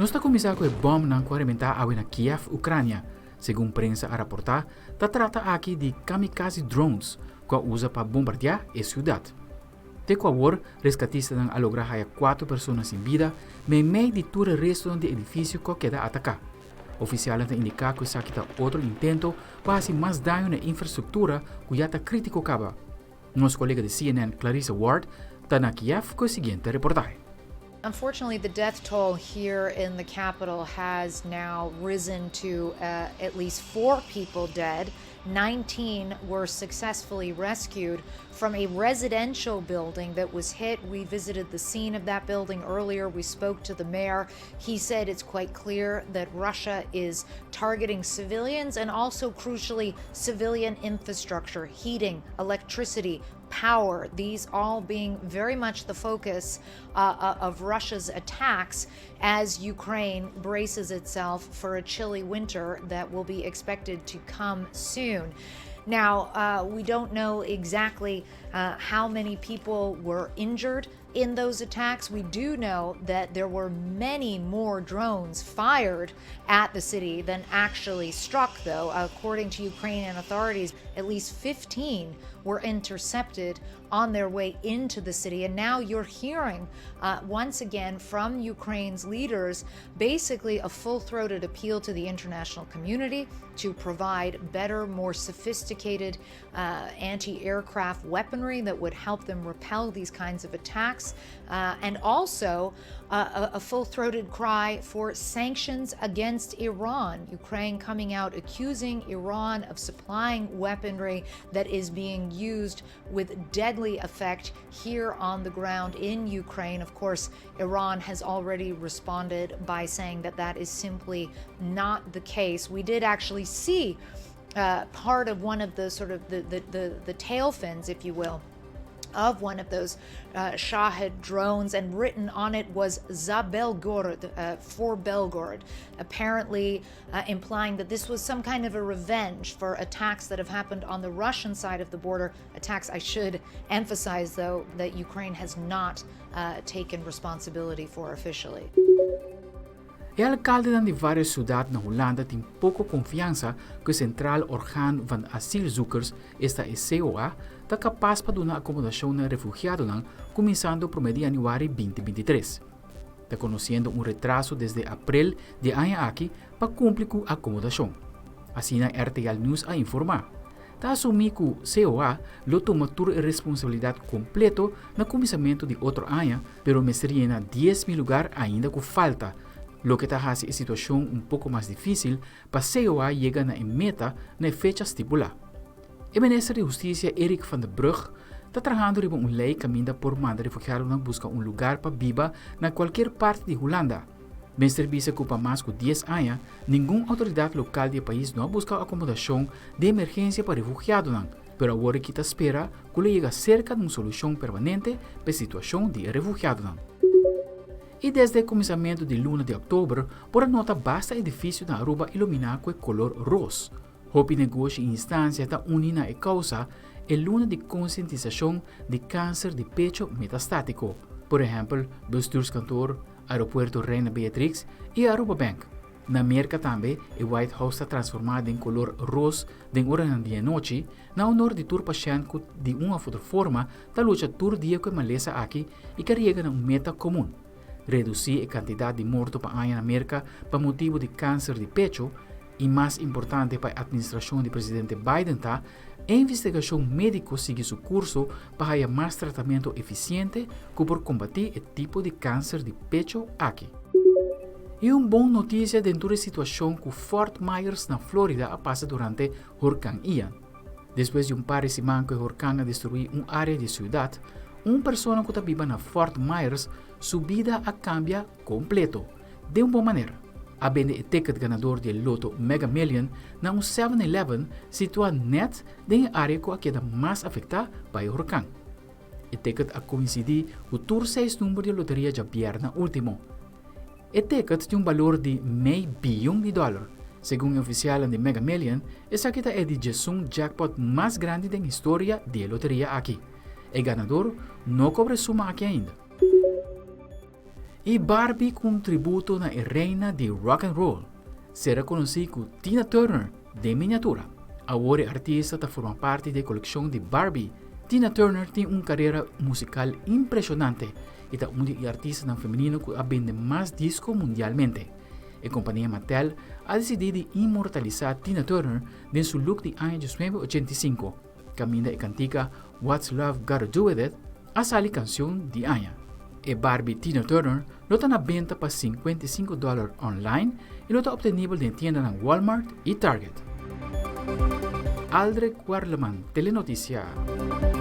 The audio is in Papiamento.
Nos ta kuminsá ku e bòmnan ku a rebentá awe na Kiev, Ukrania. Segun prensa a raportá, ta trata aki di kamikaze drones ku a usa pa bombardiá e siudat. Te ku awor, reskatistanan a logra haya kuater persona sin bida meimei di tur e restonan di edifisio ku a keda ataká. Ofisialnan ta indiká ku esaki ta otro intento pa hasi mas daño na e infrastruktura ku ya ta krítiko kaba. Nos kolega di CNN Clarissa Ward ta na Kiev ku e siguiente reportahe. Unfortunately, the death toll here in the capital has now risen to at least four people dead. 19 were successfully rescued from a residential building that was hit. We visited the scene of that building earlier. We spoke to the mayor. He said it's quite clear that Russia is targeting civilians and also, crucially, civilian infrastructure, heating, electricity, power, these all being very much the focus of Russia's attacks as Ukraine braces itself for a chilly winter that will be expected to come soon. Now, we don't know exactly how many people were injured in those attacks. We do know that there were many more drones fired at the city than actually struck, though. According to Ukrainian authorities, at least 15 were intercepted on their way into the city. And now you're hearing once again from Ukraine's leaders basically a full throated appeal to the international community to provide better, more sophisticated anti aircraft weaponry that would help them repel these kinds of attacks, and also a full throated cry for sanctions against Iran. Ukraine coming out accusing Iran of supplying weaponry that is being used with deadly effect here on the ground in Ukraine. Of course, Iran has already responded by saying that that is simply not the case. We did actually see part of one of the sort of the tail fins, if you will, of one of those Shahed drones, and written on it was "Za Belgorod," for Belgorod, apparently implying that this was some kind of a revenge for attacks that have happened on the Russian side of the border. Attacks, I should emphasize, though, that Ukraine has not taken responsibility for officially. E alkaldenan di vários siudat na Hulanda tin poko konfiansa ku e Centraal Orgaan van Asielzoekers, esta e COA, ta kapas pa duna akomodashon na refugiadonan kuminsando promé di yanüari 2023. Ta konosiendo un retraso desde aprel di aña aki pa kumpli ku akomodashon. Asina RTL Nieuws a informá. Ta asumí ku COA lo tuma tur e responsabilidat kompleto na kuminsamentu di otro aña, pero mester yena 10.000 lugar ainda ku falta, loke ta hasi e situashon un poko mas difísil pa COA yega na e meta na e fecha stipulá. E minister di Hustisia Eric van der Brug ta trahando riba un lei kaminda por manda refugiadonan buska un lugar pa biba na kualkier parti di Hulanda. Mester bisa ku pa mas ku 10 aña ningun outoridat lokal di e pais no a buska akomodashon di emergensia pa refugiadonan, pero awor aki ta spera ku lo yega serka di un solushon permanente pa e situashon di e refugiadonan. I desde e kuminsamentu di luna di òktober por a nota basta edifisio na Aruba iluminá ku e kolor ros. Hopi negoshi i instansia ta uni na e kousa e luna di konsientisashon di kanser di pecho metastátiko, por ehèmpel Bestuurskantoor, Aeropuerto Reina Beatrix i Aruba Bank. Na Merka tambe e White House ta transformá den kolor ros den oranan di anochi na honor di tur pashènt ku di un òf otro forma ta lucha tur dia ku e malesa aki i ke yega na un meta komun, redusí e kantidat di morto pa aña na Merka pa motibu di kanser di pecho. I mas importante pa e atministrashon di presidente Biden ta e investigashon médiko sigui su kurso pa haya mas tratamentu efisiente ku por kombatí e tipo di kanser di pecho aki. I un bon notisia den tur e situashon ku Fort Myers na Florida a pasa durante Horkan Ian. Despues di un par di siman ku e horkan a destruí un área di e siudat, un persona ku ta biba na Fort Myers su bida a kambia kompleto, den un bon manera. A bende e ticket ganador di e loto Mega Million na un 7-Eleven situá nèt den e área ku a keda mas afektá pa e horkan. E ticket a koinsidí ku tur seis number di e loteria djabièrnè último. E ticket tin un balor di mei biyon di dòler. Segun e ofisialnan di Mega Million, esaki ta e di djesun jackpot mas grandi den historia di e loteria aki. E ganador no kobra e suma aki ainda. E Barbie ku un tributo na e reina di rock and roll, sera konosí ku Tina Turner den miniatura. Awor e artista ta forma parti di e kolekshon di Barbie. Tina Turner tin un karera musikal impreshonante i ta un di e artistanan femenino ku a bende mas disko mundialmente. E kompania Mattel a disidí di inmortalisá Tina Turner den su look di aña 1985, kaminda e kantika What's Love Got to Do With It a sali kanshon di aña. E Barbie Tina Turner lo ta na benta pa 55 dòler online i lo ta optenibel den tiendanan Walmart i Target. Aldrich Werleman, Telenoticia.